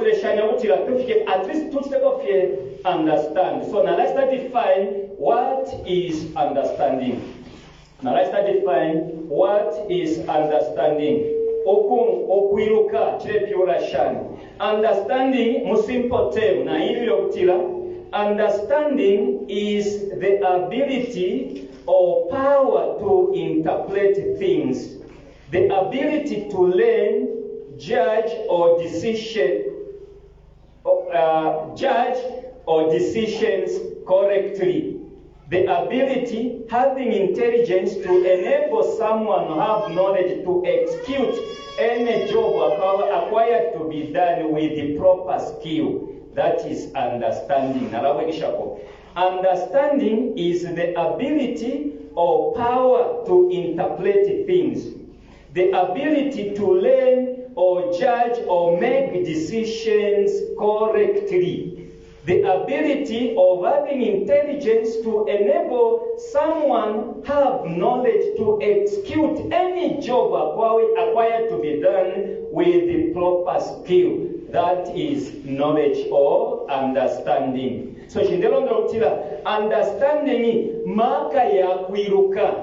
Tuleshanya ukutila tufike at least tuciteko fye understand. So now let's start define what is understanding. Now let's start define what is understanding. Uku ukwiluka chilepilibula shani? Understanding mu simple term na ilyo kutila understanding is the ability or power to interpret things. The ability to learn, judge or decision judge or decisions correctly. The ability, having intelligence to enable someone to have knowledge to execute any job acquired to be done with the proper skill. That is understanding. Nalabwekeshako. Understanding is the ability or power to interpret things. The ability to learn or judge or make decisions correctly. The ability of having intelligence to enable someone have knowledge to execute any job acquired to be done with the proper skill. That is knowledge or understanding. So shindelonda kutila understanding maka ya kwiluka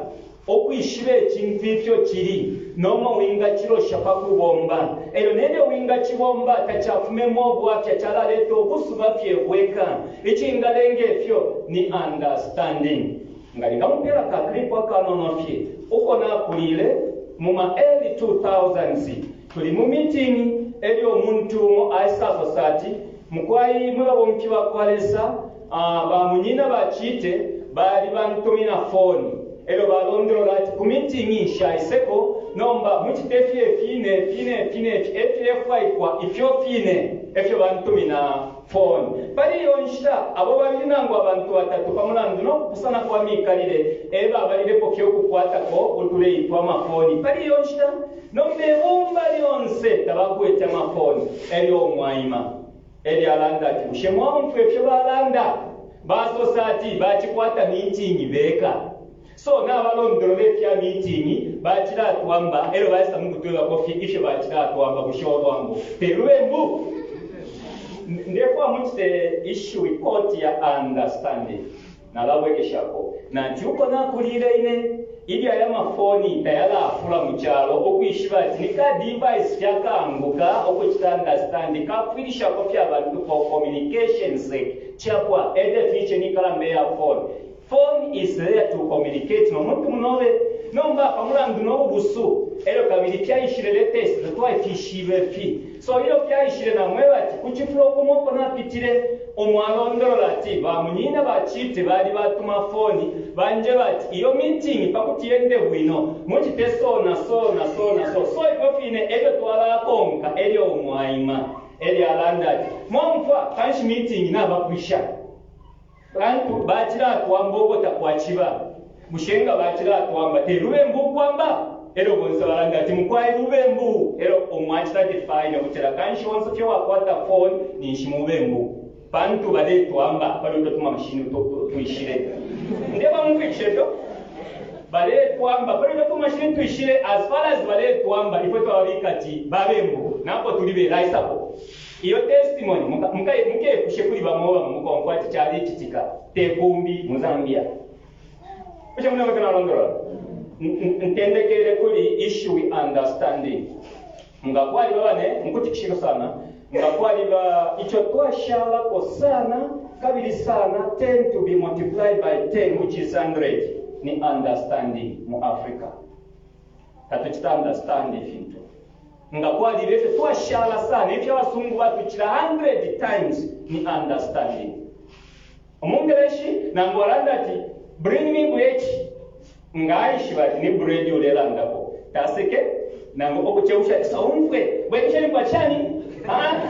okwishiba ekintu ifyo kiri nomo wingakirosha pakubomba elyo nelyo wingakibomba takyafumemo obwafya kyalaleta obusuma fye bweka ikingalenga efyo ni understanding. Nga lingamupera ka clip akanono fye uko nakulile mu ma early 2000s tuli mu meeting elyo omuntu umo aisasosa ati mukwai mwe babomfi bakwa Lesa bamunyina bachite bali bantumina phone elyo balondolola ati ku meeting nshaiseko nomba muchite fye fine fine fine efyefwaikwa ifyo fine efyo bantumina phone. Pali iyo nshita abo babili nangu abantu batatu pamulandu nokupusana kwa mikalile eba balilepo fye okukwatako utuleitwa amafoni. Pali iyo nshita nomba ibumba lyonse tabakwete amafoni. Elyo omwaima elyo alanda ati bushe mwaumfwa efyo balanda basosa ati bachikwata meeting beka. So nabalondolola efya meeting bachilatwamba elyo baisa mukutwebako fye ifyo bachilatwamba bushe olwambo telubembu. Ndefwa muchite issue quote ya understanding nalabwekeshako nanti uko nakulile ine ilya ya mafoni tayalafula mu kyalo okwishiba ati ni ka device fyakanguka okuchita understand kafwilishako fya bantu for communication sake chapwa e definition ikalambe ya phone. Phone is there to communicate no muntu munobe nomba pamulandu nobubusu elyo kabili fyaishile latest twafishibe fi. So ilyo fyaishile namweba ati kuchifulo kumoko napitile omwalondolola ati bamunyina bachite bali batuma foni banje bati iyo meeting pakuti yende bwino muchite so na so na so na so. So ifyo fine elyo twalakonka elyo omwaima elyo alanda ati mwamfa kanshi meeting nabakwisha bantu bachilatwamba uko takwachiba bushenga bachilatwamba telubembu kwamba elyo bonse balanda ati mukwai lubembu elyo omwachita define okutera kanshi onse fye wakwata phone ninshi mubembu bantu baletwamba pali utotuma mashini tuishile ndeba mumfikishe fyo baletwamba pali utotuma mashini tuishile as far as baletwamba ifwe twababika ati babembu napo tuli belaisako iyo testimony mukekushe kuli bamwe bamwe mukomfwa ati kyali kitika tekumbi mu Zambia. Bushe munemwe nalondolola ntendekele kuli issue understanding nga kwaliba bane nkutikishika sana nga kwaliba icho twashalako sana kabili sana 10 to be multiplied by 10 which is 100 ni understanding mu Africa. Tatuchita understand ifintu nga kwaliba ifyo twashala sana ifyo abasungu batuchila 100 times ni understanding. Omungereshi nangu alanda ati bring me bread ngaishiba ati ni bread ulelandako taseke nangu okucheusha saumfwe bwekisheni kwa chani ha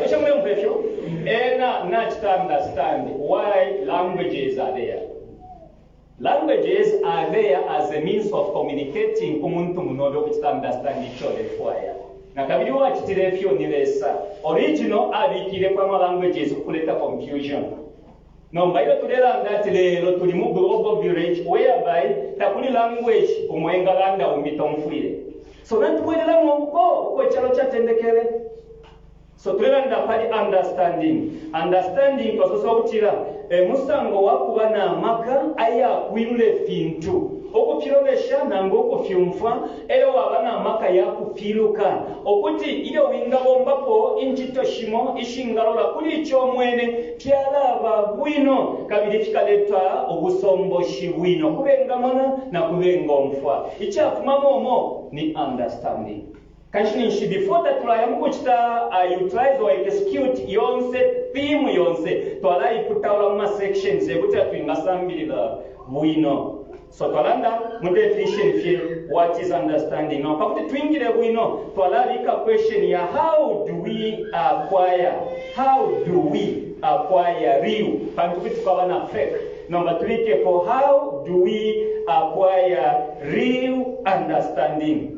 usha mwe mfefyo ena nachita understand why languages are there. Languages are there as a means of communicating kumuntu munobe okuchita understand icho lefwaya na kabili wachitire fyo ni Lesa original abikire kwa ma languages kuleta confusion. Nomba iyo tulelanda ati lelo tuli mu global village whereby takuli language umwengalanda umbi tomfwile. So natubwereramo uko uko ikyalo kyatendekere. So tulelanda pali understanding. Understanding twasosa ukutila e musango wa kuba na maka ayakwilule fintu, ukufilolesha nangu ukufyumfwa, e lyo waba na maka ya kufiluka, ukuti ilyo wingabombapo incito shimo ishingalola kuli ico mwene, fyalaba bwino kabili fikaleta ubusomboshi bwino ku bengamona na ku bengomfwa. Icafumamo umo ni understanding. Kanshi ninshi before tatulaya mukucita utilize or execute yonse theme yonse twalaiputaula muma sections ekutila twingasambilila bwino. So twalanda mu definition fye what is understanding. Now pakuti twingile bwino twalabika question ya how do we acquire, how do we acquire real, pantu kuti kwaba na fake. Nomba tubikepo how do we acquire real understanding.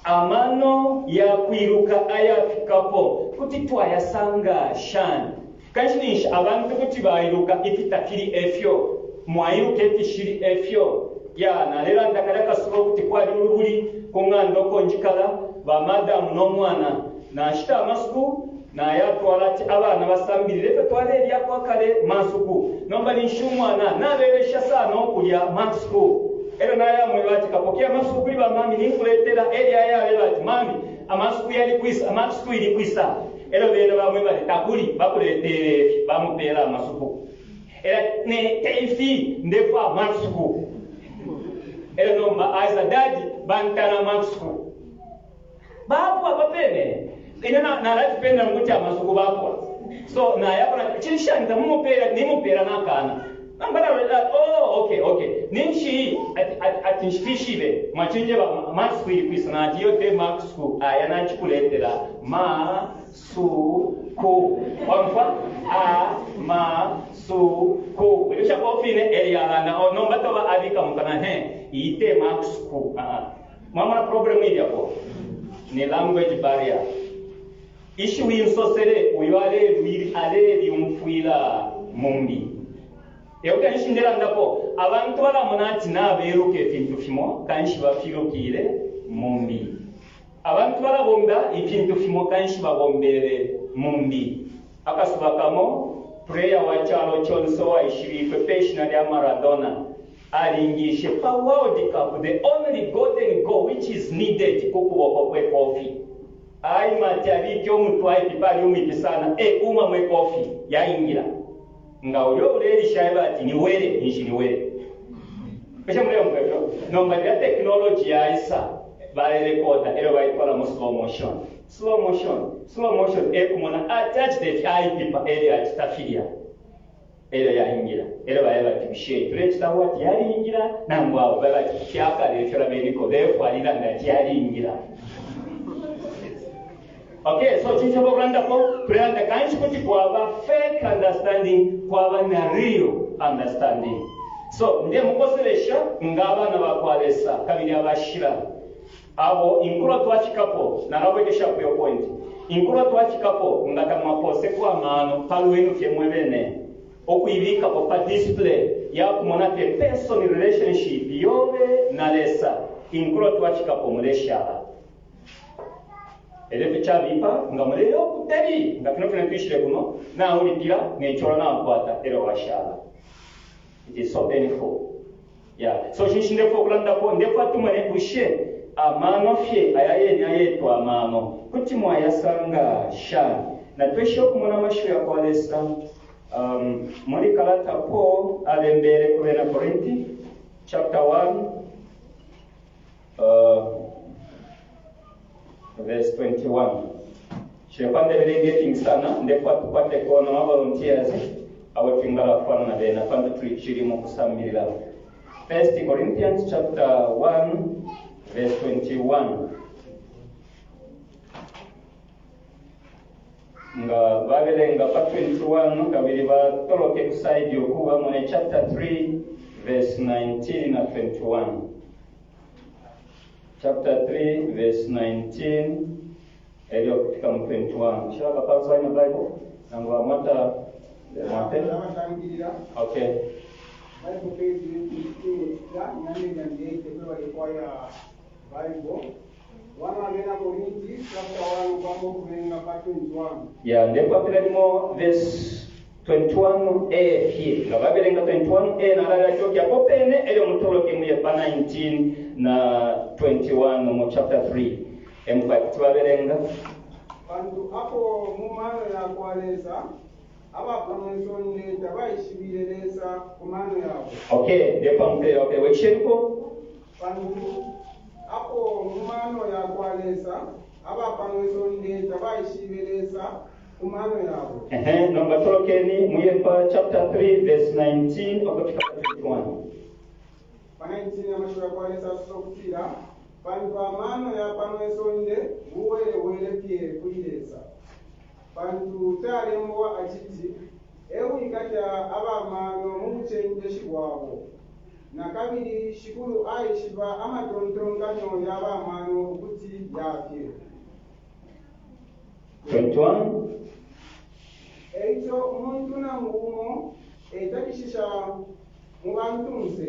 Amano ya kwiluka ayafikapo kuti twayasanga shani? Kanshi ninshi abantu kuti bailuka ifi tafili efyo? Mwailuka ifishili efyo? Ya, nalelanda kalya kasuba ukuti kwali ulubuli ku ng'anda uko njikala, ba madamu no mwana. Nashita amasuku, nayatwala ati abana basambilile ifyo twalelyako akale masuku. Nomba ninshi umwana nabelesha sana ukulya masuku. Elyo nayamweba ati kapoke amasuku kuli ba mami ninkuletela. Elyo ayabeba ati mami amasuku yali kwisa, amasuku ili kwisa. Elyo bena bamweba ati takuli, bakuleteele ifi, bamupeela amasuku. Elyo ne teifi ndefwa amasuku. Elyo nomba aisa dadi bantana amasuku. Bapwa apa pene. Ine nalatipenda mukuti amasuku bapwa. So nayapona chilishani tamumupela nimupela nakana. Namba na oh okay okay. Ninshi ati ati ati nshifishibe mwachinje ba masuku ili kwisa na ati yote masuku aya nachikuletela ma su ku. Wamfa a ma su ku. Ilisha kwa fine eli alanda oh nomba toba abika mukana he ite masuku. Ah ah. Mwamona problem ili apo ni language barrier. Ishiwi nsosele uyo alelyumfwila mumbi. E kuti kanshi ndelandapo, abantu balamona ati nabeluka ifintu fimo, kanshi bafilukile mumbi. Abantu balabomba ifintu fimo, kanshi babombele mumbi. Akasuba kamo, player wa calo conse uwaishibikwe pe shina lya Maradona alingishe pa World Cup the only golden goal which is needed ku kuboko kwe kofi. Aima ati abike umutwe aipi pali umwipi sana e uma mwe kofi yaingila. Nga ulya ulelisha aeba ati ni wele ninshi ni wele. Bushe muleumfwa ifyo? Nomba lilya technology yaisa balerekoda elyo baitwala mu slow motion. Slow motion, slow motion e kumona ati acita ifi aipipa elyo acita filya. Elyo yaingila. Elyo baeba ati bushe tulecita what yaliingila nangu awe baeba ati fyakale ifyo labeniko befwalila nga ati yaliingila. Okay, so chinshi apo tulelanda kanshi kuti kwaba fake understanding kwaba na real understanding. So ndemukoselesha nga abana ba kwa Lesa kabili abashila abo inkulo twafikapo nalabwekeshapo iyo point inkulo twafikapo nga tamwapooseko amano pa lwenu fye mwe bene ukuibikapo pa display ya kumona fye person relationship yobe na Lesa inkulo twafikapo muleshala. Elyo ifyo cabipa nga muleya ukutali nga fino fine twishile kuno, naulipila ne cola naukwata elyo washala. It is so painful. Yeah. So cinshi ndefwaya ukulandapo? Ndefwaya tumone bushe amano fye aya yene ayetwa amano kuti mwayasanga shani? Natweshe ukumona amashiwi ya kwa Lesa um, muli kalata Paul alembeele ku bena Korinti chapter 1 uh, verse 21 Nshilefwaya ndebelenga ifingi sana ndefwaya tukwateko na ma volunteers abo twingalafwana na bena pantu tulicili mu kusambilila 1 Corinthians chapter 1 verse 21 nga babelenga pa 21 kabili batoloke ku side uku bamone chapter 3 verse 19 na 21 chapter 3 verse 19 elyo kufika mu 21 shaka pansa ina bible nangu bamwata mwape okay Bible page 15 908 kwe balikwaya Bible. 1 Abena Korinti chapter 1 kwamba kuverenga pa 21. Ya ndekwapila limo verse 21a fye. Nga babelenga 21a nalalachokyapo pene elyo mutoloke muye pa 19 na 21 mu chapter 3. M5 kuti babelenga. Pantu apo mu mano ya kwa Lesa aba pano isonde tabaishibile Lesa ku mano yabo. Okay, ndepamupela okay, wekisheniko. Pantu apo mu mano ya kwa Lesa aba pano isonde tabaishibe Lesa ku mano yabo. Ehe, nomba tolokeni muye pa chapter 3 verse 19 ukufika pa 21. Pa 19 amashiwi ya kwa Lesa asosa ukutila, Pantu amano ya pano isonde buwelewele fye kuli Lesa. Pantu calembwa aciti, E wikata aba mano mu bucenjeshi bwabo. Na kabili Shikulu aishiba amatontonkanyo ya ba mano ukuti ya fye. 21. E ico umuntu nangu umo eitakishisha mu bantunse,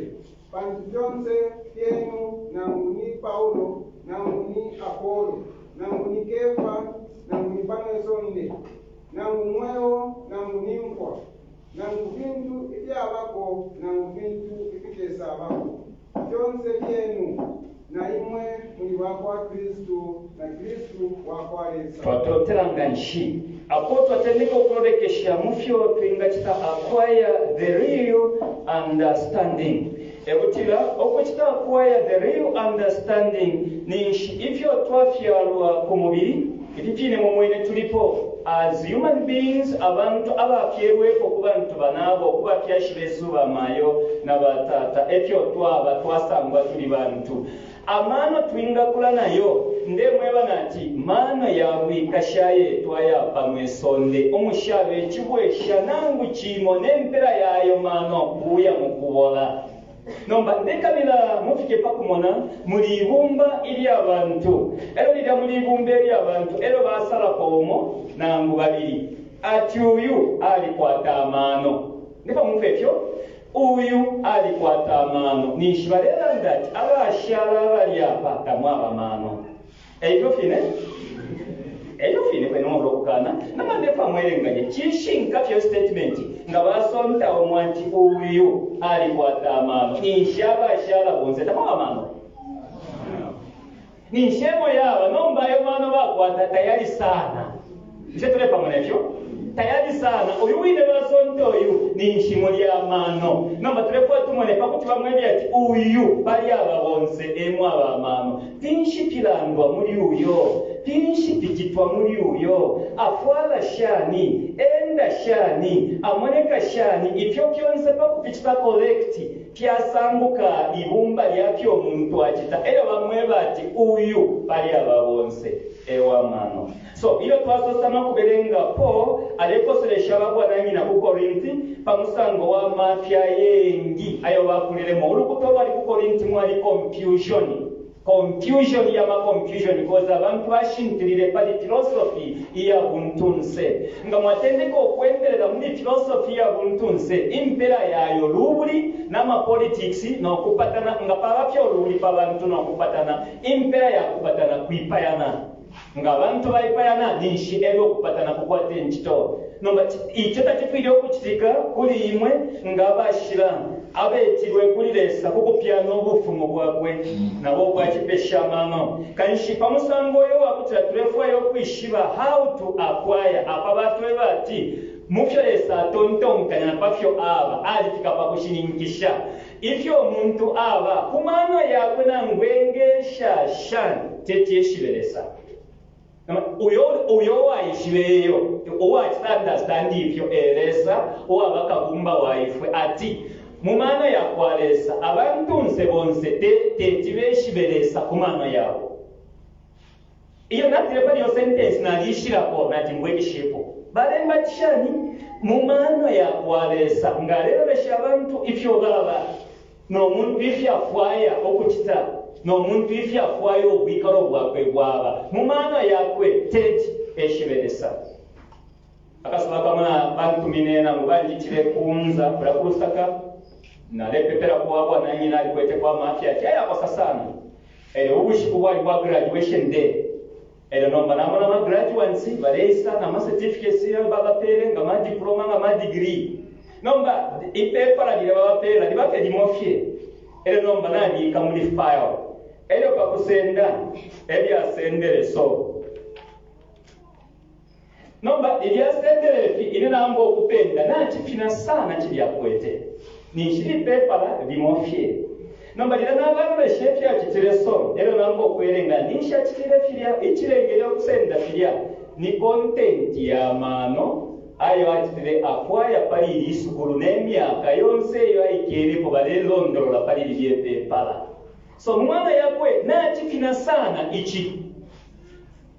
pantu fyonse fyenu, nangu ni Paulo, nangu ni Apolo, nangu ni Kefa, nangu ni pano isonde, nangu mweo, nangu ni mfwa, nangu fintu ifyabako, nangu fintu ifikesabako, fyonse fyenu, na imwe muli ba kwa Kristu, na Kristu wa kwa Lesa. Twatotela nga nshi apo twatendeka ukulolekesha mu fyo twingacita acquire the real understanding. E kutila ukucita acquire the real understanding ninshi ifyo twafyalwa ku mubili ifi fine mu mwine tulipo as human beings, abantu abafyelwepo ku bantu banabo, ku bafyashi besu bamayo na batata, efyo twaba twasangwa tuli bantu. Amano twingakula nayo, ndemweba nati mano ya bwikasha yetwa ya pano isonde umushaba icibwesha nangu cimo, ne mpela yayo mano kuya mu kubola. Nomba ndekabila mufike pa kumona muli ibumba ilya bantu, elyo lilya muli ibumba ilya bantu elyo basalapo umo nangu babili ati uyu alikwata amano. Ndipo mumfwe ifyo uyu alikwata amano, ninshi balelanda ati abashala abali apa tamwaba mano. Eifyo fine, eifyo fine kwena mwabula ukukana. Nomba ndefwa mwelenganye cishinka fye statement nga basonta umo ati uyu alikwata amano, ninshi abashala bonse tamwaba mano. Ninshi emo yaba nomba ayo mano bakwata tayali sana. Bushe tulepamona ifyo? Tayali sana. Uyu wine basonta uyu ninshi muli amano. Nomba tulefwaya tumone pa kuti bamwebe ati uyu pali aba bonse e mwaba amano. Finshi filandwa muli uyo? Finshi ficitwa muli uyo? Afwala shani? Enda shani? Amoneka shani? Ifyo fyonse pa kuficita collect fyasanguka ibumba lya fyo umuntu acita. E lyo bamweba ati uyu pali aba bonse e wa mano. So, ilyo twasosa no kubelenga, Paul alekoselesha aba bwananyina ku Korinti pa musango wa mafya ayengi ayo bakulilemo. Ulukuta ulwali ku Korinti mwali confusion. Confusion ya ma confusion because abantu bashintilile pali philosophy iya buntunse. Nga mwatendeka ukwendelela muli philosophy ya buntunse, impela yayo lubuli na ma politics no kupatana. Nga paba fye ulubuli pa bantu no kupatana, impela ya kupatana kwipayana. Nga abantu baipayana, ninshi elyo ukupatana kukwata incito. Nomba ico tacifwile ukucitika kuli imwe nga abashila, abetilwe kuli Lesa ku kupyana ubufumu bwakwe nabo ubwa cipesha amano. Kanshi pa musango uyo uwakutila tulefwaya ukwishiba how to acquire, apa batweba ati mu fyo Lesa atontonkanya na pa fyo aba, alifika pa kushininkisha ifyo umuntu aba ku mano yakwe nangu engesha shani teti eshibe Lesa. Uyo uyo uwaishibe iyo, uwacita understand ifyo e Lesa uwaba kabumba wa ifwe, ati mu mano ya kwa Lesa abantunse bonse te teti beshibe Lesa ku mano yabo. Ilyo natile pali iyo sentence nalishilapo nati mbwekeshepo. Balemba ati shani? Mu mano ya kwa Lesa nga alelolesha abantu ifyo baba no muntu ifyo afwaya ukucita no muntu ifyo afwaya ubwikalo bwakwe bwaba, mu mano yakwe teti eshibe Lesa. Akasuba kamo na bantumine nangu banjitile kunza kulya ku Lusaka, nalepepelako uwa bwananyina alikweteko amafya ati ayakosa sana. Elyo ubushiku bwali bwa graduation day. Elyo nomba namona ama graduates baleisa na ma certificates ayo babapele nga ma diploma nga ma degree. Nomba ipepala lilya babapela liba fye limo fye. Elyo nomba nabika muli file. Elyo pa kusenda elyo asendele so. Nomba lilya asendele ifi ine namba ukupenda nacifina sana cilya akwete. Ninshi lipepala limo fye. Nomba lilya nalalolesha ifyo acitile so, elyo namba ukwelenganya ninshi acitile filya, icilengele ukusenda filya ni content ya mano ayo acitile afwaya pali ili isukulu ne myaka yonse iyo aikelepo balelondolola pali lilya ipepala. So mu mano yakwe nacifina sana ici.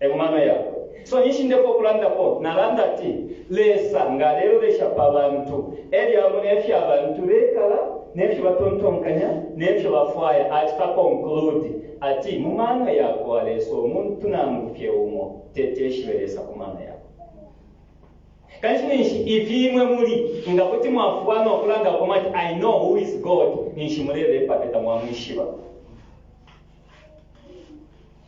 E mu mano yakwe. So ninshi ndefwaya ukulandapo? Nalanda ati, Lesa nga alelolesha pa bantu, elyo amona ifyo abantu bekala, ne fyo batontonkanya, ne fyo bafwaya, acita conclude ati, mu mano yakwa Lesa umuntu nangu fye umo teti eshibe Lesa ku mano yakwe. Kanshi ninshi ifi imwe muli, nga kuti mwafwa no kulanda mwati, I know who is God, ninshi mulebepa fye tamwamwishiba.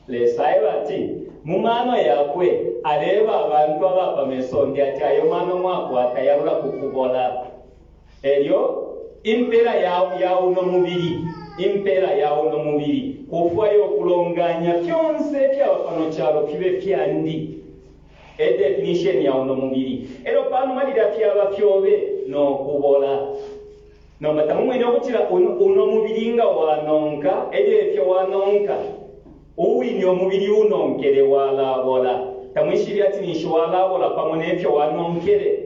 Lesa aeba ati, mu mano yakwe, aleeba abantu aba pano isonde ati, Ayo mano mwakwata yalola ku kubola. Elyo impela ya, ya uno mubili, impela ya uno mubili, kufwaya ukulonganya fyonse ifyaba pano calo fibe fyandi. E definition ya uno mubili. Elyo panuma lilya fyaba fyobe no kubola. Nomba tamumwene ukutila uno, uno mubili nga wanonka, elyo ifyo wanonka, uwine umubili unonkele walabola. Tamwishibe ati ninshi walabola pamo nefyo wanonkele.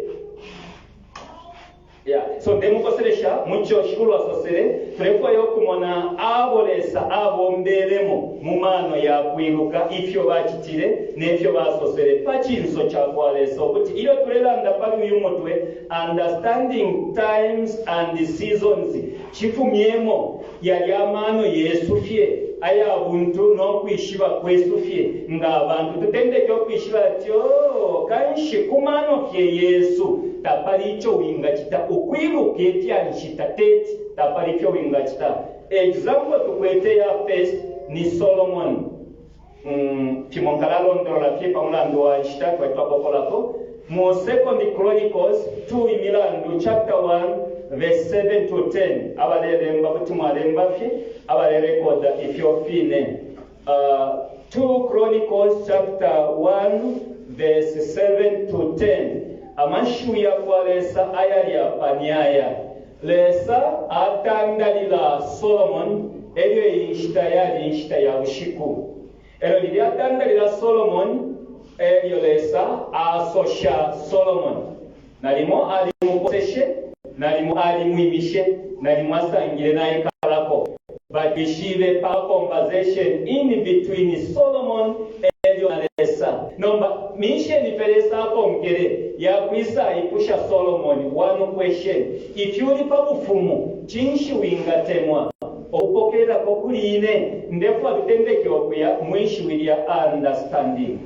Yeah. So ndemukoselesha muco Shikulu asosele, tulefwaya ukumona abo Lesa abombelemo mu mano ya kwiluka ifyo bacitile ne fyo basosele pa cinso ca kwa Lesa, ukuti ilyo tulelanda pali uyu mutwe Understanding Times and Seasons, cifumyemo yalya amano yesu fye aya buntu no kwishiba kwesu fye nga abantu, tutendeke ukwishiba ati, Oo, kanshi ku mano fye yesu tapali ico wingacita ukwiluka ifya nshita teti, tapali ifyo wingacita. Example tukwete ya first ni Solomon. Fimo nkalalondolola fye pa mulandu wa nshita twali twakokolako. Mu Second Chronicles 2 Imilandu chapter 1 verse 7 to 10, abalelemba kuti mwalemba fye, abalerekoda ifyo fine. 2 Chronicles chapter 1 verse 7 to 10, amashiwi ya kwa Lesa ayali apa ni aya. Lesa atandalila Solomon, elyo iyi nshita yali inshita ya bushiku. Elyo lilya atandalila Solomon, elyo Lesa asosha Solomon. Nalimo alimukoseshe, nalimo alimwimishe, nalimo asangile naikalako. But twishibe pa conversation in between Solomon elyo na Lesa. Nomba mission fye Lesa akonkele ya kwisaipusha Solomon one question, Ifi uli pa bufumu, cinshi wingatemwa ukupokelelako kuli ine? Ndefwaya tutendeke ukuya mwi shiwi lya understanding.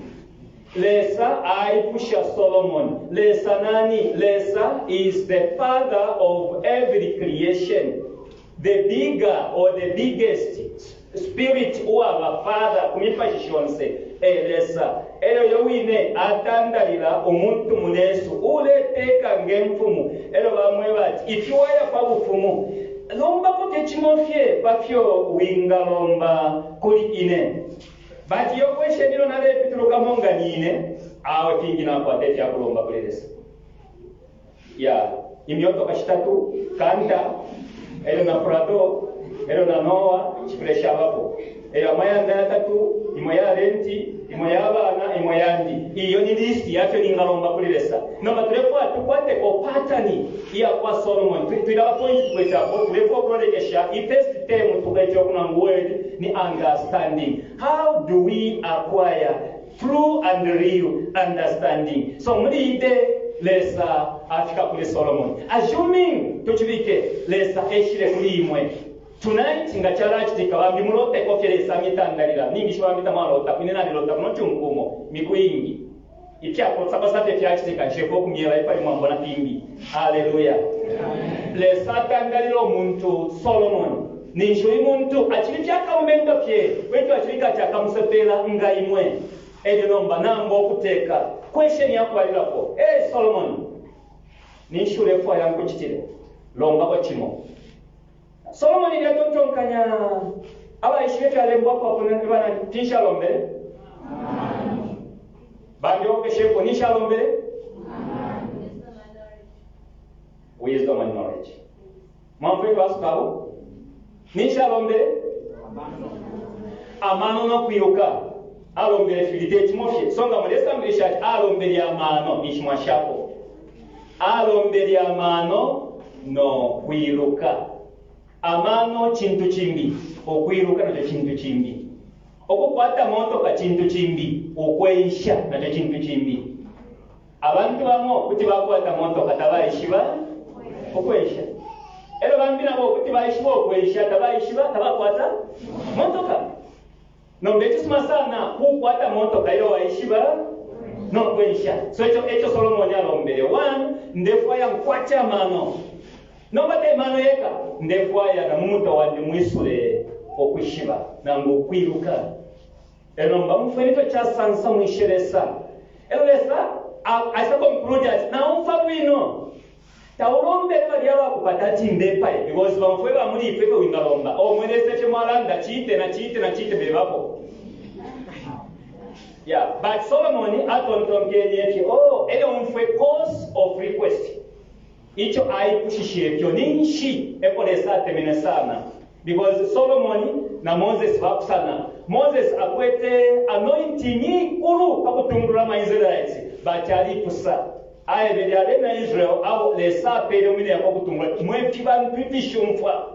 Lesa aipusha Solomon. Lesa nani? Lesa is the father of every creation. The bigger or the biggest spirit uwaba father ku mipashi shonse e Lesa. Elyo uyo wine atandalila umuntu munesu uuleteka nge mfumu, elyo bamweba ati, Ifi waya pa bufumu, lombako fye cimo fye pa fyo wingalomba kuli ine. But iyo question ilyo nalepitulukamo nga nine, awe fingi nakwata ifya kulomba kuli Lesa. Ya imyotoka shitatu, Canter, elyo na Prado, elyo na Noah, shifwile shabapo. Elyo amayanda yatatu, imo ya renti, imo ya bana, imo yandi. Iyo ni list ya fyo ningalomba kuli Lesa. Nomba tulefwaya tukwateko pattern iya kwa Solomon. Twilaba point tukwete apo, tulefwaya ukulolekesha i first term tukwete uku word ni understanding. How do we acquire true and real understanding? So muli iyi day Lesa afika kuli Solomon. Assuming tucibike Lesa eshile kuli imwe tonight, nga calacitika bambi muloteko fye Lesa amitandalila. Ningishiba bambi tamwalota, ine nalilota kuno cunkumo miku ingi. Ifyakosakosa fye fyacitika, nshilefwaya ukumyeba epali mwambona fimbi. Hallelujah. Lesa atandalila umuntu Solomon. Ninshi uyu muntu acili fye akalumendo fye, kwetu acili kati akamusepela nga imwe. Elyo nomba namba ukuteka. Question yakubalilapo, Ee Solomoni, ninshi ulefwaya nkucitile? Lombako cimo. Solomoni ilyo atontonkanya, abaishibe ifyalembwapo apo ni banani? Cinshi alombele? Bambi bokeshepo, ninshi alombele? Wisdom and knowledge. Mwamfwa ifyo basuka abo? Ninshi alombele? Amano no kwiluka. Alombele fibili, te cimo fye. So nga mulesambilisha ati alombele amano, ninshi mwashapo. Alombele amano no kwiluka. Amano cintu cimbi, ukwiluka naco cintu cimbi. Ukukwata motoka cintu cimbi, ukwensha naco cintu cimbi. Abantu bamo kuti bakwata motoka tabaishiba ukwensha. E lyo bambi nabo kuti baishiba ukwensha tabaishiba tabakwata motoka. Nomba icisuma sana kukwata motoka ilyo waishiba no kwensha. So ico eco Solomone alombele. 1 ndefwaya nkwate amano. Nomba te mano yeka, ndefwaya na mu mutwe wandi mwisule ukwishiba nangu ukwiluka. E nomba umfweni ifyo casansamwishe Lesa. E lyo Lesa aisa conclude ati, Naumfwa bwino. Taulombele balya abakupata ati mbepaye, because bamfwe ba muli ifwe ifyo wingalomba. Oh, mwe Lesa ifyo mwalanda, ciite na ciite na ciite bebapo. Yeah, but Solomon atontonkenye fye, oh, elyo umfwe cause of request. Ico aipushishe ifyo ninshi epo Lesa atemene sana because Solomon na Moses bapusana. Moses akwete anointing iikulu pa kutungulula ama Israelites but alipusa. Aebele abena Israel abo Lesa apeele mu minwe yakwe ukutungulula ati, Mwe fibantu ifishumfwa.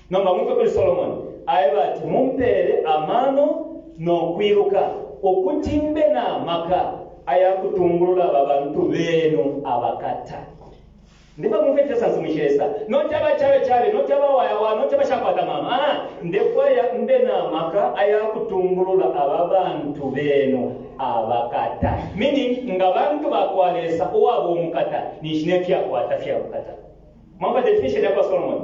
Nomba mumfwe kuli Solomon aeba ati, Mumpeele amano no kwiluka, ukuti mbe na maka aya kutungulula aba bantu benu abakata. Ndefwaya mumfwe ifyasansamwishe Lesa, not aba cabe cabe, not abawayawaya, not abashakwata mano. Aa, ndefwaya mbe na maka aya kutungulula aba bantu benu abakata. Meaning, nga bantu ba kwa Lesa uwaba umukata, ninshi ne fyakwata fya bukata. Mwampa definition yakwa Solomon?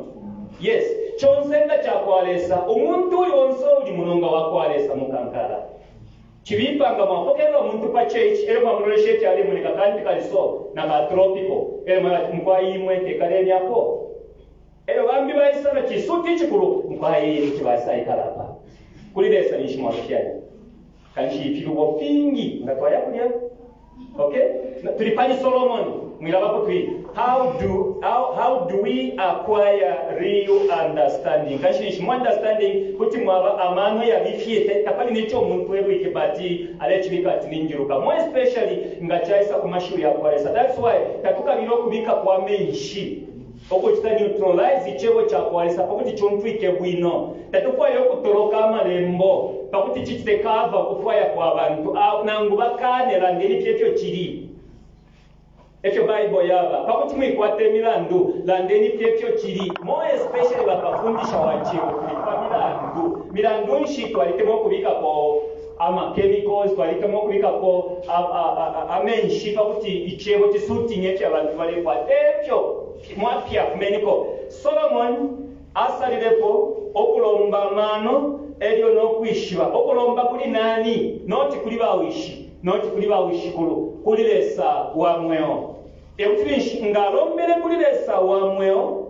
Yes. Conse nga cakwa Lesa, umuntu uli onse uli muno nga wakwa Lesa mukankala. Cibipa nga mwapokelela umuntu pa church elyo mwamulolesha ifyo alemoneka kanti kali so na ka tropical elyo mweba ati mukwai imwe tekaleni apo. Elyo bambi baisa na cisuti icikulu mukwai kuti baisaikala apa. Kuli Lesa ninshi mwalufyanya. Kanshi ifilubo fingi nga twaya kulya. Okay? Tuli pali Solomon. Mwilabako twi. How do how, how do we acquire real understanding? Kanshi ninshi mu understanding kuti mwaba amano yabifye tapali neco umuntu elwike but alecibika ati ninjiluka. More especially nga caisa ku mashiwi ya kwa Lesa. That's why tatukabila ukubikapo amenshi. Ukucita neutralize Icebo ca kwa Lesa pa kuti cumfwike bwino. Tatufwaya ukutoloka Amalembo pa kuti cicite cover ukufwaya kwa bantu nangu bakaane. Landeni fye ifyo cili, ifyo Baibo yaba. Pa kuti mwikwata imilandu, landeni fye ifyo cili. More especially bakafundisha wa Cebo, tuli pa milandu. Milandu nshi twalitemwa ukubikako ama chemicals, twalitemwa ukubikako amenshi pa kuti icebo cisutinge ifyo abantu balefwaya. Te fyo mwapya fumeniko. Solomon asalilepo ukulomba amano elyo no kwishiba. Ukulomba kuli nani? Not kuli bawishi, not kuli bawishikulu, kuli Lesa wa mweo. E kuti ninshi nga alombele kuli Lesa wa mweo,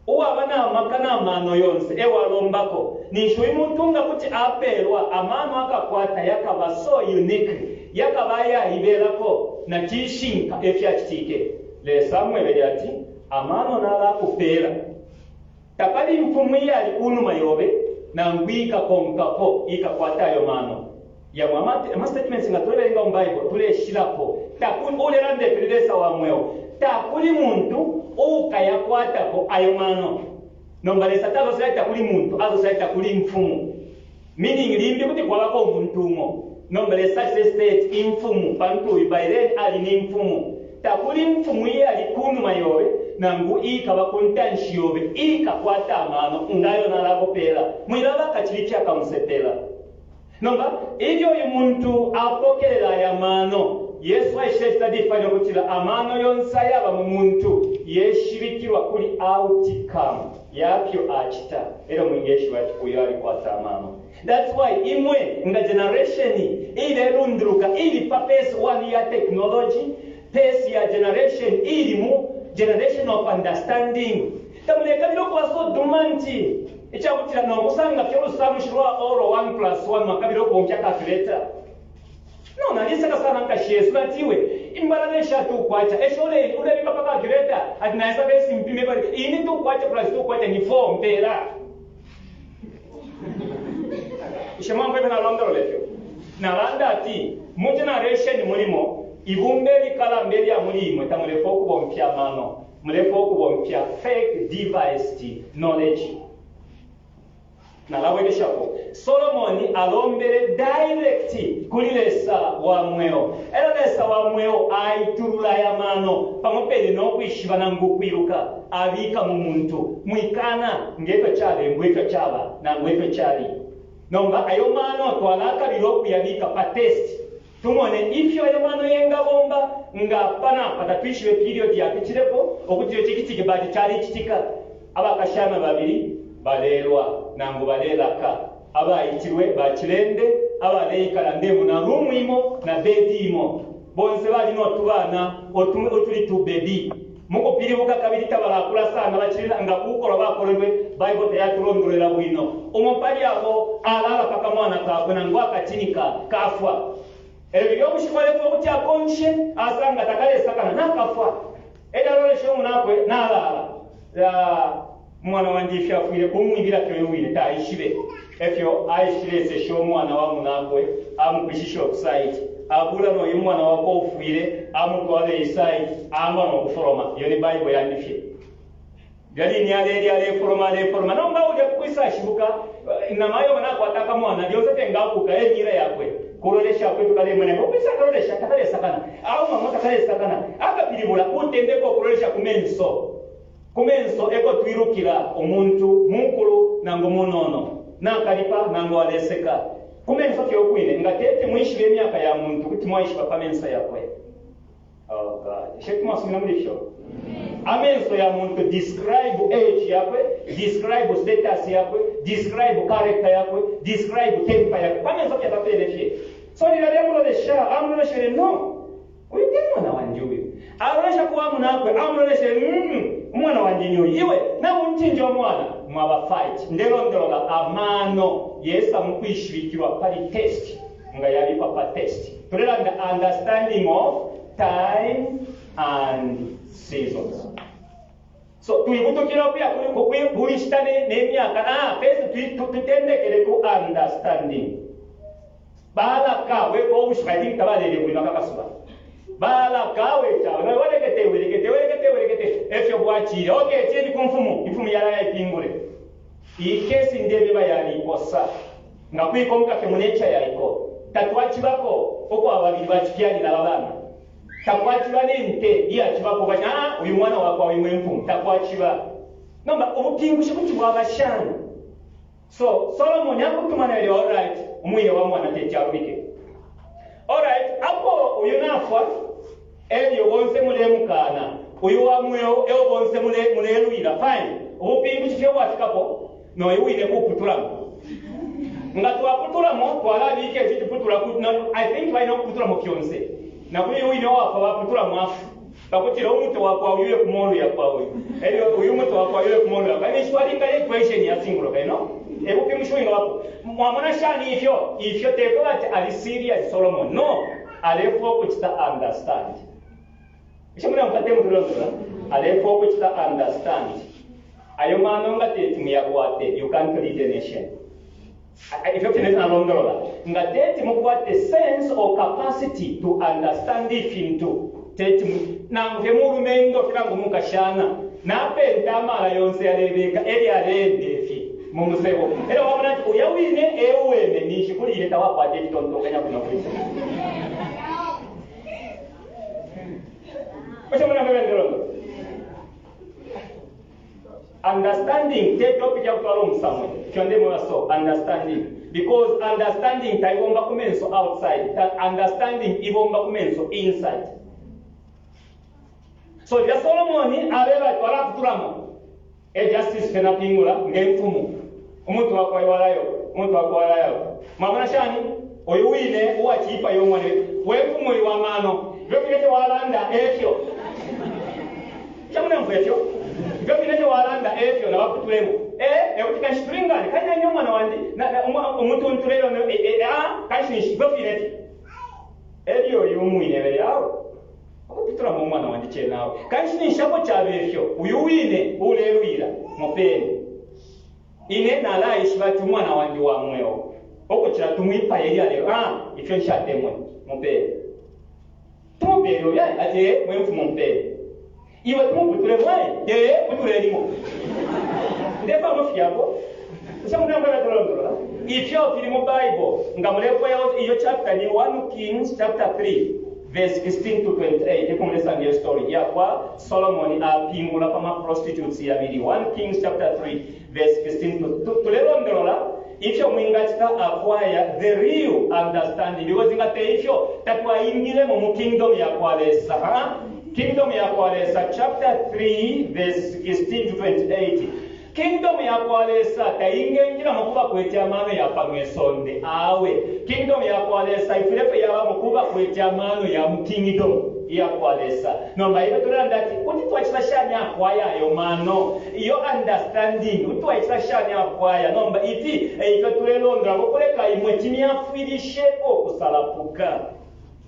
Uwaba na maka na mano yonse e walombako. Ninshi uyu muntu nga kuti apeelwa amano akakwata yakaba so unique, yakaba ayaibelako na cishinka e fyacitike. Lesa amwebele ati, Amano nalakupeela. Tapali imfumu iyali ku numa yobe nangu iikakonkapo iikakwata ayo mano. Yamo ama statements nga tulebelenga mu Bible tuleshilapo. Takuli uulelanda ifi ni Lesa wa mweo. Takuli muntu uukayakwatako ayo mano. Nomba Lesa tasosele ati takuli muntu, asosele ati takuli imfumu. Meaning limbi kuti kwabako umuntu umo. Nomba Lesa acitile state imfumu pantu uyu by then ali ni mfumu. Takuli imfumu iyali kunuma yobe nangu iikaba ku ntanshi yobe iikakwata amano ngayo nalakupela. Mwilaba kacili fya kamusepela. Nomba ilyo uyu muntu apokelela aya mano, Yesu aishile define ukutila amano yonse ayaba mu muntu yeshibikilwa kuli outcome yafyo acita. Elyo mwingeshiba ati uyo alikwata amano. That's why imwe nga generation ilelunduluka ili pa phase 1 ya technology, phase ya generation ili mu generation of understanding. Tamulekabila ukuba so dormant icakutila nokusanga fye ulusamushi lwa oro 1 plus 1 mwakabila ukubomfya calculator. No, naliseka sana nkashi Yesu natiwe imbalala eshatu ukwacha esho ulebika pa calculator ati naisa besi mpime bali ini tukwacha plus tukwacha ni 4 mpera. Ishe mwambo nalondolola ifyo. Nalanda ati mu generation mulimo ibumba likalamba lya muli imwe tamulefa ukubomfya amano, mulefa ukubomfya fake devised knowledge. Nalabwekeshapo Solomoni alombele direct kuli Lesa wa mweo. Elo Lesa wa mweo aitulula ya mano pamo pene nokwishiba nangu kwiluka abika mu muntu mwikana ngefyo kyalembwa ifyo kyaba nangu ifyo kyali. Nomba ayo mano twalakabila okuyabika pa test tumone ifyo ayo mano yengabomba nga panapa tatwishibe period yapitilepo okuti iyo chikitike bati kyalichitika. Abakashana babili balelwa nangu balelaka abaitilwe bachilende abaleikala ndemu na rumu imo na bedi imo bonse bali notubana otuli tu bebi mukupilibuka kabili tabalakula sana bachilila nga kukolwa bakolelwe Bible teyatulondolera bwino. Umo pali abo alala paka mwana kakwe nangu akatinika kafwa. Ebyo byobushiku alefa okuti akonshe asanga takalesakana nakafwa. Elyo alolesha omunakwe nalala. Umwana wandi ifyo afwile kumwibila fyo wine taishibe. Efyo aishilesesha omwana wa munakwe amukwishisha offside. Abula noyu mwana wako ufwile amutwale iside amba nokuforoma. Iyo ni Bible yandifye. Byali ni aleli aleforoma aleforoma. Nomba uje kukwisa ashibuka namayo wanakwataka mwana lyonse tengakuka enyira yakwe. Kulolesha kwetu kale mwene okwisa kalolesha takalesakana. Au mama takalesakana. Akapilibula utendeko kulolesha kumenso. Kumenso eko twirukila omuntu mukulu nangu munono nakalipa nangu aleseka. Kumenso kyokwine nga tete mwishibe emyaka ya muntu kuti mwaishiba pa menso yakwe. Oh God. Shetu mwasumina muri fyo. Amenso ya muntu describe age yakwe, describe status yakwe, describe character yakwe, describe temper yakwe. Pamenso kyatapele fye. So lila lyamulolesha, amuloleshere no. Uyu te mwana wanje uyu. Alolesha kuwa munakwe, amuloleshe umwana wanje ni uyu. Iwe na munchinja omwana mwaba fight. Ndelondolola amano yesa mukwishibikirwa pali test nga yabikwa pa test. Tulelanda understanding of time and seasons. So tuibutukira kuya kulishita n'emyaka first tutendekere ku understanding. Balaka weko obushuka I think tabalele bwino akakasuba. Balaka wecha welekete welekete welekete welekete efyo bwachire. Okay, cheni ku mfumu, imfumu yala yaipingule. Ikesi ndebe bayalikosa. Nga kwikonka fye munecha yaiko. Tatwachibako oko ababiri bachipyalira abana. Takwachiba nente iyachibako bati uyu mwana wakwa uyu mfumu takwachiba. Nomba ubupingushi kuti bwabashana. So Solomon akutumana ile all right umwiye wa mwana tete arubike. All right apo uyu nafwa elyo bonse mulemukana uyu wa mweo eo bonse mulelwira fine. Ubupingushi fye bwafikapo noyu wine kuputulamo. Nga twaputulamo twalabika eki tuputula I think balina okuputulamo kyonse. Na kuli wine wafa baputula mwafu. Bakutira omutwe wakwa uyu kumolu yakwa uyu. Elyo uyu mutwe wakwa uyu kumolu yakwa. Ni shwalinga equation ya singulo no? Ebupingushi winga wapo. Mwamona shani ifyo ifyo teko ati ali serious Solomon. No, alefo okuchita understand. Ishe muna mukate mutulondola. Alefo okuchita understand. Ayo mano nga teti muyakwate you can't lead a nation. Ifyo fine nalondolola. Nga teti mukwate sense or capacity to understand ifintu. Teti nangu fye mulumendo filangu mukashana. Napenta amala yonse yalebeka eli alende fi mu musebo. Elo wabona ati uya wine eweme ninshi kuli ile tawakwate ekitontokanya kuno kwisa. Osho muna mwe. Understanding te topic ya kutwala omusamwe. Kyonde mwaso understanding. Because understanding taibomba ku menso outside, understanding ibomba ku menso inside. So lya Solomoni abeba ati walaputulamo e justice fye napingula nge mfumu. Umuntu wakwa walayo, umuntu wakwa walayo. Mwamona shani? Uyu wine uwachipa yo mwana we mfumu uyu wa mano. Ifyo fine fye walanda efyo. Chamuna mfwefyo. Ifyo fine fye walanda efyo na baputulemo. Eh, ekuti kanshi tulingane kanya nyo mwana wandi na umutuntu lelo ah kanshi ifyo fine fye. Elyo uyu mwine bele awo. Ukupitulamo umwana wandi chenawe. Kanshi ninshako chabefyo uyu wine ulelwila mupeni. Ine nalaishiba ati umwana wandi wa mweo. Okuchila tumwipaye lya lelo. Ah, ifyo nshatemwe mupeni. Tumupele uya ati mwe mfumu mupeni. Iwe tumuputule mwaye ee putulelimo. Ndefa mufyako. Ushamunambala tulondolola. Ifyo fili mu Bible nga mulefwaya iyo chapter ni 1 Kings chapter 3 verse 16 to 28 ekumulesanga iyo story yakwa Solomon apingula pa ma prostitutes yabili. 1 Kings chapter 3 verse 16 to tulelondolola ifyo mwingachita acquire the real understanding because ngate ifyo tatwaingilemo mu kingdom yakwa Lesa. Ha? Kingdom yakwa Lesa chapter 3 verse 16 to 28. Kingdom yakwa Lesa taingenjira mukuba kwete amano ya pano isonde awe. Kingdom yakwa Lesa ifulefe yaba mukuba kwete amano ya mu kingdom yakwa Lesa. Nomba ibe tulanda ati kuti twachita shani acquire ayo mano iyo understanding kuti twachita shani acquire. Nomba ifi ifyo tulelondola kukuleka imwe chimyafwilisheko kusalapuka.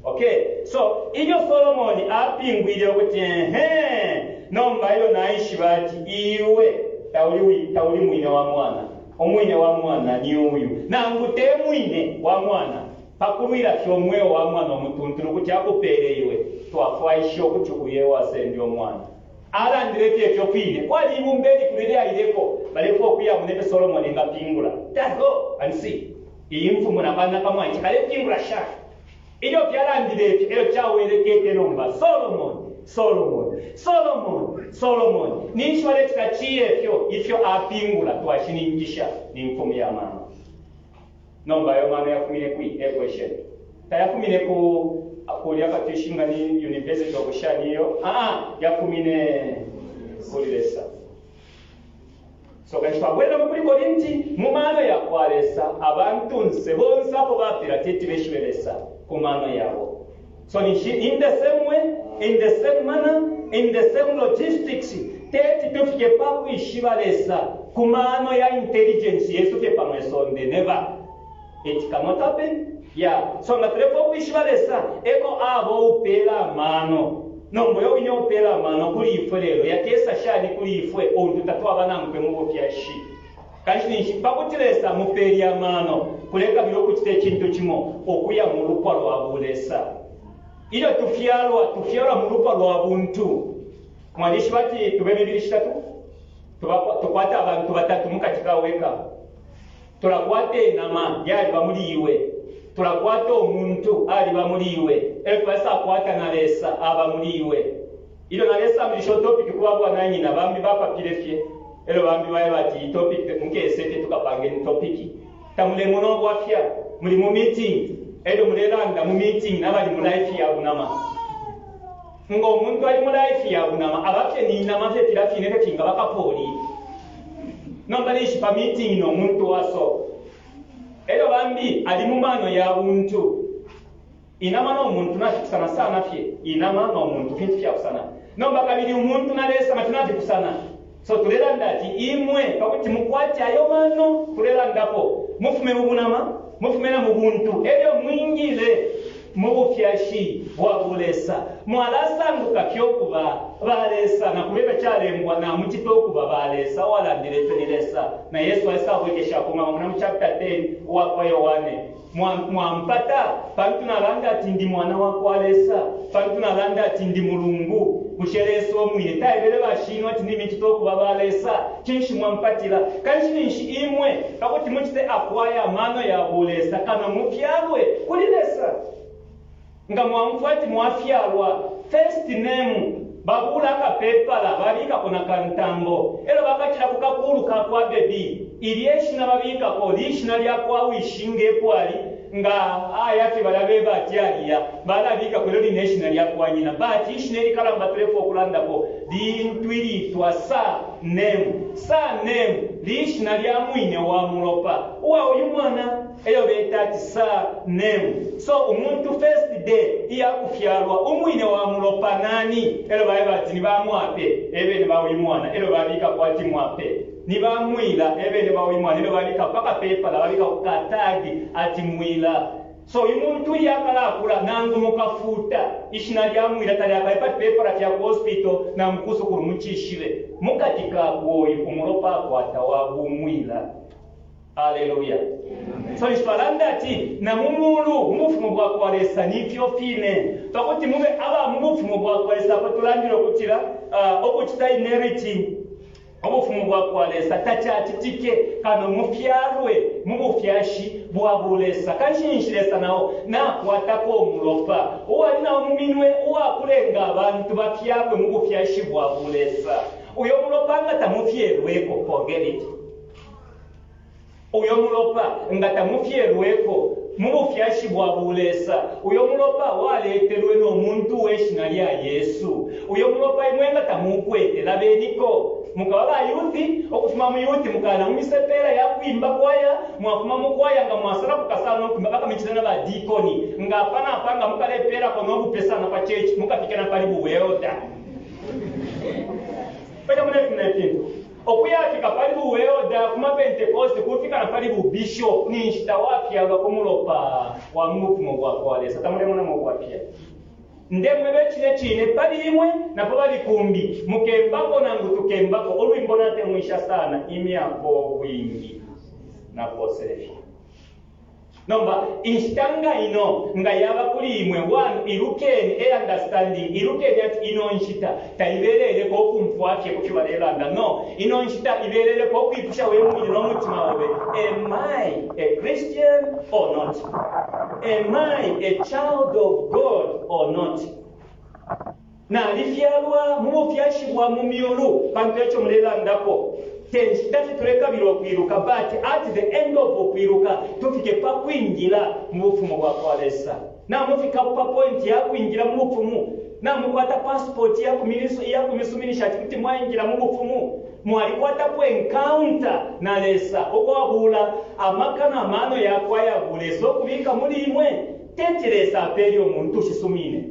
Okay, so ilyo Solomoni apingwile ukuti ehe nomba iyo naishiba ati iwe tauli tauli mwine wa mwana. Umwine wa mwana ni uyu. Nangu te mwine wa mwana. Pakulwila fye omweo wa mwana omutuntulu kuti akupele iwe. Twafwaisha ukuti uye wasende omwana. Alandile fye ifyo fine. Kwali ibumba elikulu lyaileko. Balefwa okuya munepe Solomoni ngapingula. Just go and see. Iyi mfumu na bana pamwanchi kalepingula sha. Ilyo fyalandile ifyo elyo chawelekete nomba Solomon, Solomon, Solomon, Solomon. Ninshi balechita chiye ifyo ifyo apingula twashininkisha ni mfumu ya mano. Nomba ayo mano yafumine kwi e question. Tayafumine ku kulya katishinga ni University of Shaniyo. Ah, yafumine kuli Lesa. So kanshi twabwelera kuli Korinti mu mano ya kwa Lesa abantunse bonse apo bapila teti beshibe Lesa ku mano yabo. So in the same way, in the same manner, in the same logistics, teti tufike pakwishiba Lesa ku mano ya intelligence yesu fye pamwe sonde. Never. It cannot happen. Yeah. So nga tulefwa ukwishiba Lesa eko abo upela amano. Nombo yo wine upela amano kuli ifwe lelo yakesa shani kuli ifwe untu tatwaba nankwe mu bufyashi. Kanshi ninshi pakuti Lesa mupeli amano kulekabila okuchita ekintu kimo okuya mu lupwa lwa bulesa. Ilyo tufyalwa tufyalwa mu lupwa lwa buntu. Mwalishiba ati tube mibili shitatu tukwata abantu batatu mukati kaweka. Tulakwata enama yaliba muli iwe. Tulakwata omuntu aliba muli iwe. Elyo twasakwata na Lesa aba muli iwe. Ilyo na Lesa amilisha topic kuba bwana nyina bambi bapapile fye. Elyo bambi baye bati topic mukesete tukapange ni topic. Tamulemona obwafya muli mu meeting. Elyo mulelanda mu meeting nabali mu life ya bunama. Ngo omuntu ali mu life ya bunama abafye ni nama fye fila fine fye finga bakapoli. Nomba nishi pa meeting no muntu waso. Elyo bambi ali mu mano ya buntu. Inama no muntu nafikusana sana fye. Inama no muntu fintu fyakusana. Nomba kabili umuntu na Lesa matunafikusana. So tulelanda ati imwe pakuti mukwate ayo mano tulelandapo. Mufume mu bunama, mufume na mu buntu. Elyo mwingile mu bufyashi bwa bulesa. Mwalasanguka fye okuba balesa na kuleba kyalembwa na muchita okuba balesa walandile ifyo ni Lesa. Na Yesu alisabwekesha nga muna mu chapter 10 uwa Yohane. Mwampata pantu nalanda ati ndi mwana wa kwa Lesa, pantu nalanda ati ndi mulungu. Bushe Lesa omwine taebele bashinwa ati ndi michita okuba balesa. Chinshi mwampatila kanshi ninshi imwe pakuti muchite akwaya amano ya bulesa kano mufyalwe kuli Lesa. Nga mwamfwa ati mwafyalwa first name babula akapepala babikako na kantambo elyo bakachila ku kakulu ka kwa bebi. Ilyo ishina babikako lishina lya kwa wishi ngepwali nga aya fye balabeba ati aliya balabikako ilyo line ishina lya kwa nyina. But ishina ilikalamba tulefwaya ukulandapo lintu ilitwa surname. Surname lishina lya mwine wa mulopa uwa uyu mwana eyo beta ati surname. So umuntu first day iya kufyalwa umwine wa mulopa nani? Elyo baeba ati ni ba Mwape ebene ba uyu mwana elyo babikako ati Mwape. Ni ba Mwila ebene ba uyu mwana elyo babika pa kapepala babika ku ka tag ati Mwila. So uyu muntu ilyo akalakula nangu mukafuta ishina lya Mwila talyakabe pa fipepala fya ku hospital nangu ku sukulu mucishibe. Mukati kakwe uyu umulopa akwata wa bumwila. Aleluya. So ici twalanda ati na mu mulu mu bufumu bwa kwa Lesa ni fyo fine. Pa kuti mube aba mu bufumu bwa kwa Lesa apo tulandile ukutila ukucita inherit ubufumu bwa kwa Lesa tacacitike kano mufyalwe mu bufyashi bwa bulesa. Kanshi ninshi Lesa nao nakwatako umulopa uwali nao mu minwe uwakulenga abantu bafyalwe mu bufyashi bwa bulesa. Uyo mulopa nga tamufyelweko, forget it. Uyo mulopa nga tamufyelweko mu bufyashi bwa bulesa, uyo mulopa waletelwe no muntu uwe shina lya Yesu. Uyo mulopa imwe nga tamukwete, labeniko. Mukaba ba youth, ukufuma mu youth mukaya na mu misepela ya kwimba kwaya, mwafuma mu kwaya nga mwasalapuka sana no kwimba bakamicita na ba dikoni. Nga apa na apa nga mukalepelako no bupe sana pa church, mukafika na pali bu welder. Pena mune fintu. Ukuyafika pali buelder ku mapentekoste kufika na pali bubishop ninshi tawafyalwa ku mulopa wa mu bufumu bwa kwa Lesa. Tamulemonamo ubwafya. Ndemweba icine cine pali imwe na pa bali kumbi, mukembako nangu tukembako ulwimbo natemwisha sana imyaka ubwingi napoosele fye. Nomba inshita nga ino nga yaba kuli imwe, 1 ilukeni, e understanding, ilukeni ati ino nshita taibeleleko ukumfwa fye ku fyo balelanda. No, ino nshita ibeleleko ukwipusha we mwine no mutima obe, am I a Christian or not? Am I a child of God or not? Nalifyalwa mu bufyashi bwa mu myulu, pantu eco mulelandapo. Te nshita fye tulekabila ukwiluka, but at the end of ukwiluka, tufike pa kwingila mu Bufumu bwa kwa Lesa. Namufikapo pa point ya kwingila mu Bufumu? Namukwata passport iya kumisuminisha ati kuti mwaingila mu Bufumu? Mwalikwatapo encounter na Lesa ukwabula amaka na mano yakwe aya bulesa ukubika muli imwe? Teti Lesa apele umuntu ushisumine.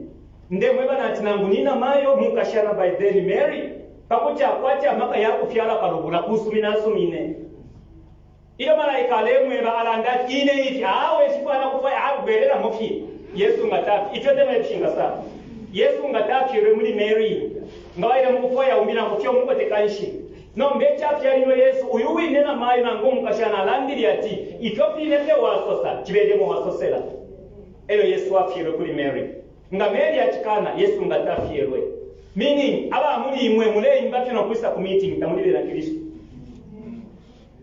Ndemweba nati nangu ni namayo mukashana by then Mary pakuti akwate amaka ya kufyala kalubula kusumina asumine. Ilyo malaika alemweba alanda ati ine ifi awe shifwana kufwaya abwelelamo fye. Yesu nga tafi ifyo temwe sana. Yesu nga tafyelwe muli Mary nga baile mukufwaya umbi nangu fye umukote kanshi. Nomba icafyalilwe Yesu uyu wine namayo nangu umukashana alandile ati ifyo fine fye wasosa cibelemo wasosela. Elyo Yesu afyelwe kuli Mary. Nga Mary acikana, Yesu nga tafyelwe. Meaning, aba muli imwe muleimba fye no kwisa ku meeting tamuli bena Kristu.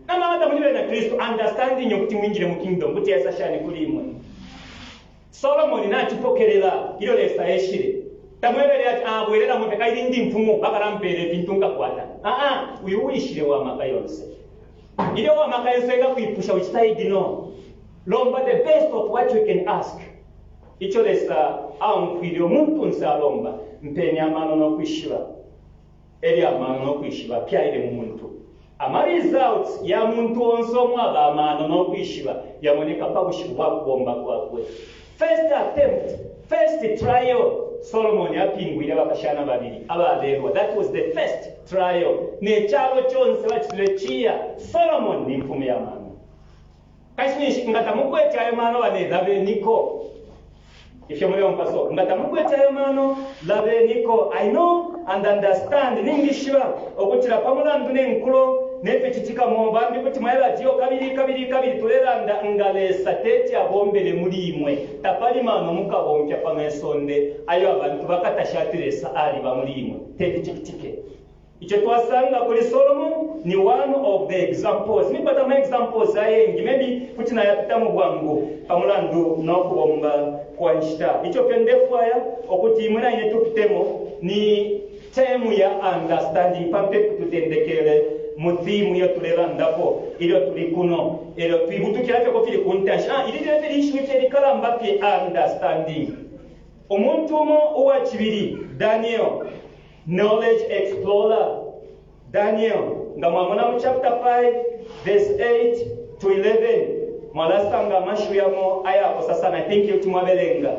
Namama tamuli bena Kristu, understanding ukuti mwingile mu kingdom kuti yaisa shani kuli imwe. Solomoni nacipokelela ilyo Lesa eshile. Tamwebele ati ah bwelelamo fye kaili ndi mfumu bakalampela ifintu nkakwata. Ah ah, uyu wishile wa maka yonse. Ilyo wa maka yonse engakwipusha uchita ignore. Lomba the best of what you can ask. Ico Lesa aumfwile umuntunse alomba, Mpeni amano no kwishiba. Elyo amano no kwishiba fyaile mu muntu. Ama results ya muntu onse umwaba amano no kwishiba yamoneka pa bushiku bwa kubomba kwakwe. First attempt, first trial, Solomoni apingwile abakashana babili abalelwa. That was the first trial. Ne calo conse bacitile ciya, Solomoni ni mfumu ya mano. Kanshi ninshi nga tamukwete ayo mano bane labeniko. Ifyo muleumfwa so. Nga tamukwete ayo mano labeniko. I know and understand ningishiba ukutila pa mulandu ne nkulo ne ficitikamo bambi kuti mwaeba ati yo kabili kabili kabili tulelanda nga Lesa teti abombele muli imwe tapali mano mukabomfya pano isonde ayo abantu bakatasha ati Lesa aliba muli imwe teti cikitike. Ico twasanga kuli Solomon ni one of the examples. Nimpata ama examples ayengi, maybe kuti nayapitamo bwangu pa mulandu no kubomba kwa nshita. Ico fye ndefwaya ukuti imwe na ine tupitemo ni term ya understanding pa mpepo tutendekele mu theme iyo tulelandapo ilyo tuli kuno. Elyo twibutukila fye ku fili ku ntanshi. Ah, ili line fye lishiwi fye likalamba fye, understanding. Umuntu umo uwa cibili, Daniel, knowledge explorer. Daniel, nga mwamona mu chapter 5 verse 8 to 11, mwalasanga amashiwi yamo ayakosa sana. I think kuti mwabelenga.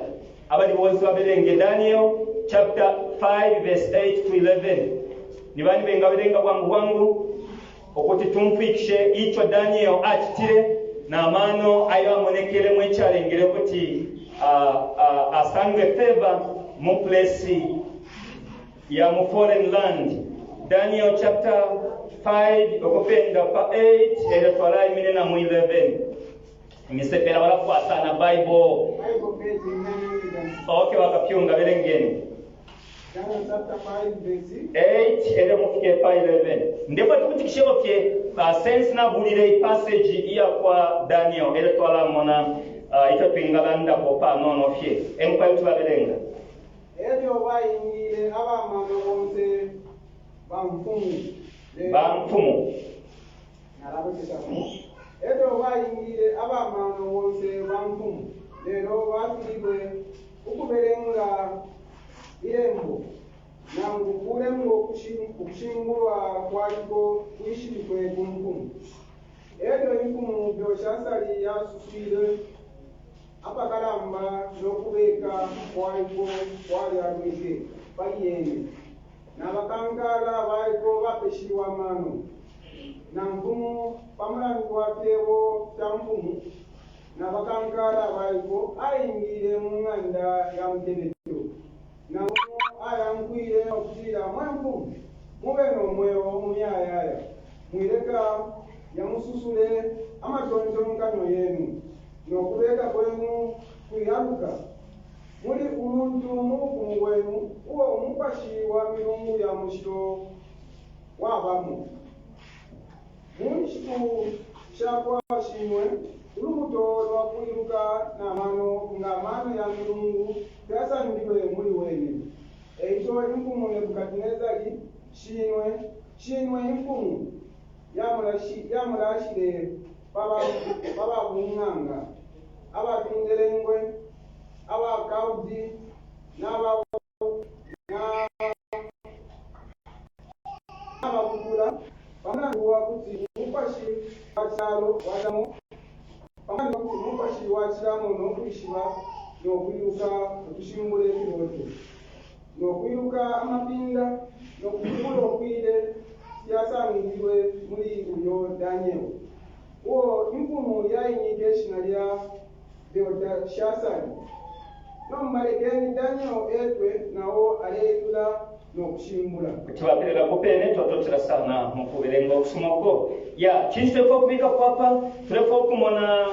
Abali bonse babelenge Daniel chapter 5 verse 8 to 11. Ni bani bengabelenga bwangu bwangu ukuti tumfwikishe ico Daniel acitile na mano ayo amonekelemo icalengele ukuti asange favor mu place ya mu foreign land. Daniel chapter 5 ukupenda pa 8 elyo twalaiminina mu 11. Imisepela balafwa sana Bible. Bible page 906. Okay, bakapyunga belengeni. Daniel chapter 5 verse 8 elyo mufike pa 11. Ndipo tukutikisheko fye sense nabulile ipassage iya kwa Daniel elyo twalamona ifyo twingalandako panono fye. Emukwayo tulabelenga. Elyo baingile abamano bonse ba mfumu. Ba mfumu. Nalabekeshako. Elyo baingile abamano bonse ba mfumu, lelo bafililwe ukubelenga ilembo nangu kulembo ukushimbulwa kwaliko kwishibikwe ku mfumu. Elyo imfumu Belshasari yasuswile apakalamba nokubeka kwaliko kwalyalwike pali yene, na bakankala baliko bapeshiwa amano na mfumu pamulandu wa fyebo fya mfumu na bakankala baliko. Aingile mu ng'anda ya mutebeto, na mfumu ayankwile nokutila, "Mwe mfumu, mube no mweo muyayaya. Mwileka yamususule amatontonkanyo yenu, nokubeka kwenu kwiyaluka. Muli umuntu mu bufumu bwenu uo umupashi wa milungu ya mushilo wabamo. Mu nshiku sha kwa shinwe ulubuto lwa kwiluka na mano nga mano ya milungu fyasangilwe muli wene. Eico imfumu Nebukadinezari shinwe, shinwe imfumu yamulashile pababung'anga, abafinjelengwe, abakaudi n'ababukula, pamulandu wa kuti umupashi wa calo wacilamo, pamulandu wa kuti umupashi wacilamo no kwishiba no kwiluka ukushimbula ifiloto no kwiluka amapinda no kupilibula ukwile fyasangilwe muli uyo Daniel, uo imfumu yainike ishina lya Belteshasari. Nomba lekeni Daniel etwe, nao aleilula no kushimbula." Kuti bapelela pene twatotela sana mukubelenga okusoma uko. Ya chinshi tulefwaya ukubikapo apa? Tulefwaya ukumona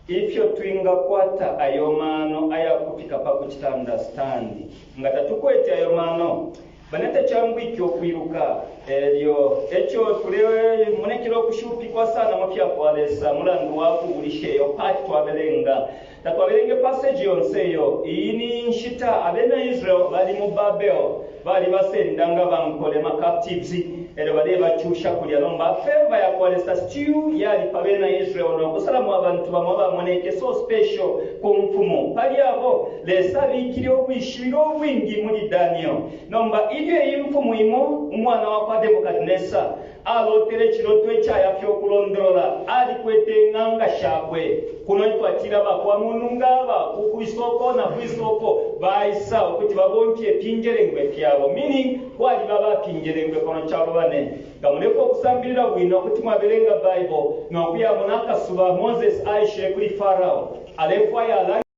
ifyo twingakwata ayo mano ayakufika pa kuchita understand. Nga tatukwete ayo mano banete changwike okwiluka elyo echo tulemonekela okushupikwa sana mu fya kwa Lesa mulandu wa kubulisha eyo part twabelenga. Tatwabelenge passage yonse eyo. Iyi ni nshita abena Israel bali mu Babel, bali basendanga bankole ma captives, elyo balebacusha kulya. Nomba favor ya kwa Lesa still yali pa bena Israel nokusalamo abantu bamo bamoneke so special ku mfumu. Pali abo Lesa abikile ubwishibilo ubwingi muli Daniel. Nomba ilyo iyi mfumu imo, umwana wa kwa Nebukadnesa, alotele iciloto icayafya ukulondolola, alikwete ing'anga shakwe kuno twatila bakwa mununga bakukwisoko na kwisoko baisa ukuti babomfye ipinjelengwe fyabo, meaning kwaliba bapinjelengwe pano calo bane. Nga mulefwa ukusambilila bwino kuti mwabelenga Bible nokuyamona akasuba Moses aishile kuli Farao alefwaya.